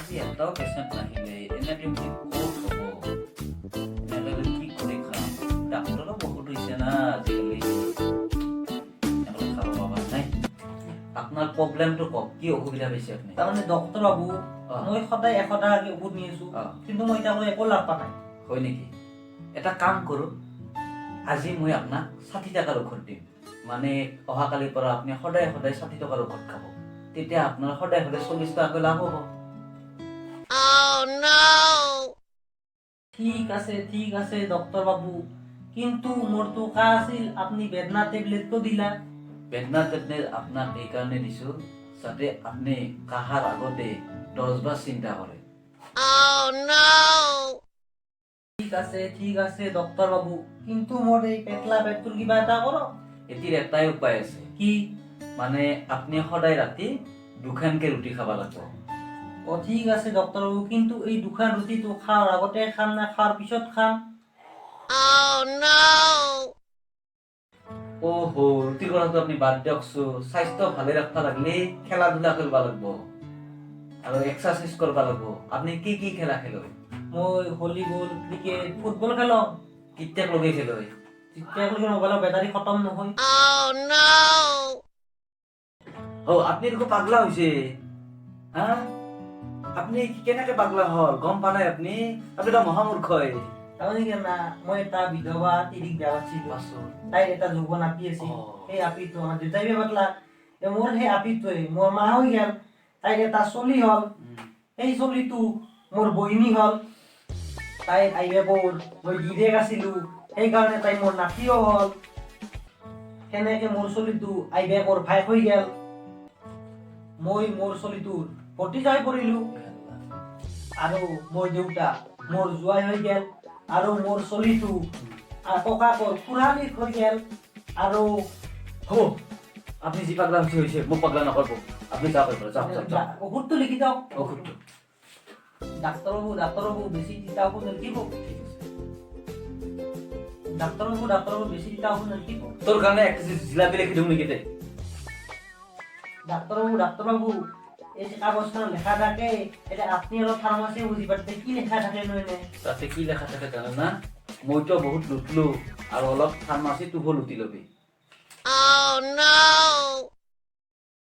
আজি এটাও পেচেণ্ট নাহিলে। এনেকে কি ক'ত হ'ব? এনেকে কি কৰি খাম? ডাক্তৰো বহুত হৈছে না আজিকালি। এনেকৈ খাব পাবা নাই। আপোনাৰ প্ৰব্লেমটো কওক, কি অসুবিধা পাইছে আপুনি? তাৰমানে ডক্তৰ বাবু, মই সদায় 100 টকাকে ঔষধ নি আছো, কিন্তু মই এতিয়ালৈ একো লাভ পোৱা নাই। হয় নেকি? এটা কাম কৰোঁ, আজি মই আপোনাক 60 টকাৰ ঔষধ দিম। মানে অহাকালিৰ পৰা আপুনি সদায় সদায় 60 টকাৰ ঔষধ খাব। তেতিয়া আপোনাৰ সদায় সদায় 40 টকাকৈ লাভ হ'ব। ঠিক আছে, ঠিক আছে ডক্তৰ বাবু, কিন্তু মোৰতো কাহ আছিল, আপুনি বেদনা টেবলেটটো দিলা। বেদনা টেবলেট আপোনাক এইকাৰণে দিছোঁ যাতে আপুনি কাহাৰ আগতে 10 বাৰ চিন্তা কৰে। ঠিক আছে, ঠিক আছে ডক্তৰ বাবু, কিন্তু মোৰ এই পেটলা পেটটোৰ কিবা এটা কৰক। এটিৰ এটাই উপায় আছে। কি? মানে আপুনি সদায় ৰাতি দুখানকে ৰুটি খাব লাগিব। অ, ঠিক আছে ডক্তৰ বাবু, কিন্তু এই দুখন ৰুটিটো খোৱাৰ আগতে খাম না খোৱাৰ পিছত খাম? অ' ৰুটিৰ কথাটো আপুনি বাদ দিয়কচোন। স্বাস্থ্য ভালে ৰাখিব লাগিলে খেলা ধূলা কৰিব লাগিব আৰু এক্সাৰচাইজ কৰিব লাগিব। আপুনি কি কি খেলা খেলে? মই ভলীবল, ক্ৰিকেট, ফুটবল খেলোঁ। কেতিয়াক লগে খেলে? যেতিয়ালৈকে মোবাইলৰ বেটাৰী খতম নহয়। অ, আপুনি দেখোন পাগলা হৈছে। হা, আপুনি কেনেকে পাগলা হ'ল গম পোৱা নাই আপুনি? আপুনি এটা মহামূৰ্খই। তাৰমানে কি জানা, মই এটা বিধৱা তিৰিক বিয়া পাতিছিলো। পাছত? তাইৰ এটা যৌৱন আপি আছিল। সেই আপিটো আমাৰ দেউতাই বিয়া পাতলা। মোৰ সেই আপিটোৱে মোৰ মা হৈ গেল। তাইৰ এটা চলি হ'ল। সেই চলিটো মোৰ বহিনী হ'ল। তাইৰ আইবেকৰ মই গিৰিয়েক আছিলো, সেইকাৰণে তাই মোৰ নাতিও হ'ল। সেনেকে মোৰ চলিটো আইবেকৰ ভাইক হৈ গেল। মই মোৰ চলিটোৰ ভতিজা হৈ পৰিলো আৰু মোৰ দেউতা মোৰ জোৱাই হৈ গেল আৰু মোৰ চলিটো ককাকৰ খুৰালিক হৈ গেল আৰু হ'ব, আপুনি যি পাগলা হৈছে হৈছে, মোক পাগলা নকৰিব। আপুনি যাওক এবাৰ, যাওক, যাওক, যাওক। ঔষধটো লিখি দিয়ক। ঔষধটো। ডাক্তৰবাবু, ডাক্তৰবাবু, বেছি তিতা ঔষধ নিলিখিব। ঠিক আছে। ডাক্তৰবাবু, ডাক্তৰবাবু, বেছি তিতা ঔষধ নিলিখিব। তোৰ কাৰণে 1 কেজি জিলাপি লিখি দিওঁ নেকি তে? ডাক্তৰবাবু, ডাক্তৰবাবু, এই যে কাগজখনত লেখা থাকে, এতিয়া আপুনি অলপ ফাৰ্মাচী বুজি পাতে, কি লেখা থাকে নো এনে? তাতে কি লেখা থাকে জানা না? মইতো বহুত লুটলো আৰু অলপ ফাৰ্মাচী তোহো লুটি ল'বি। Oh no!